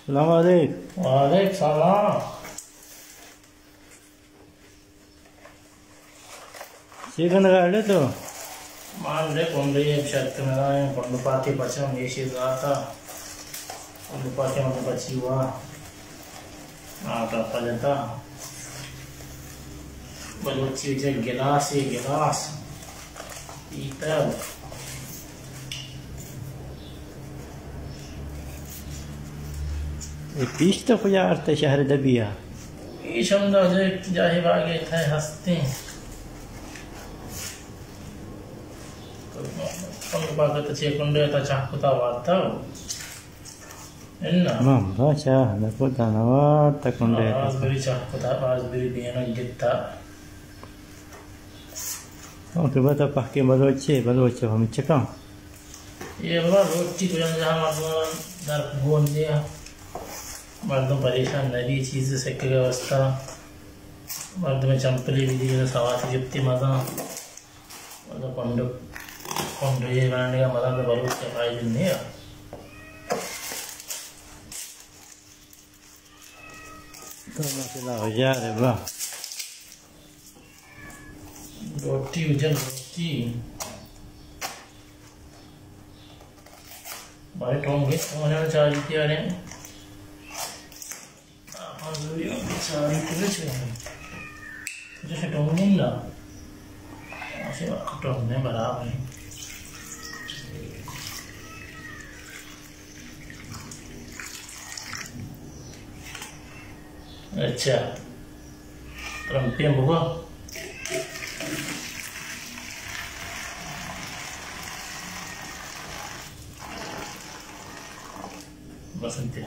السلام علیکم۔ وعلیکم السلام۔ چی کنگ ءَ ئے تو؟ ما دے کنڈے شت کنگ ءَ ایں، کنڈ پاتے پچاں میشے زاتا۔ کنڈ پاتے من پچی وا۔ آتا پجتا۔ بلوچی چہ گلاس، اے گلاس۔ پیتل۔ اے پیش تو کجا آرت شہر دبی ءَ؟ پیش ہمدا جاہے باگے تھے ہستیں۔ کنڈ پاتے چے کنڈے تا چاہ کتا وارتا۔ انا۔ من با چاہ نہ کتا نہ وارتا کنڈے تا۔ رازبری چاہ کتا، رازبری بینگ گتا۔ او کہ بتا پہکیں بلوچے، بلوچ ہم چکاں۔ اے بابا روٹی کجام جاہ مردم در گون دیا۔ مردم پریشان نبی چیز سکے واسطہ۔ مردم چمپلی بھی دی سوات گپتی مزاں۔ مطلب کنڈ، کنڈ یہ بنانے کا مزاں تو بلوچ کا فائدہ نہیں ہے۔ تو مسئلہ ہو جا رہے با۔ روٹی اجل روٹی۔ بھائی ٹوم گئے، ٹوم جانا چاہ جیتی آ رہے ہیں۔ آپ ہاں ضروری ہو، چاہ جیتی آ رہے ہیں۔ جیسے ٹوم نہیں نا۔ ایسے ٹوم نہیں برابر ہے۔ اچھا۔ ترمپیں بگو۔ بس انتے۔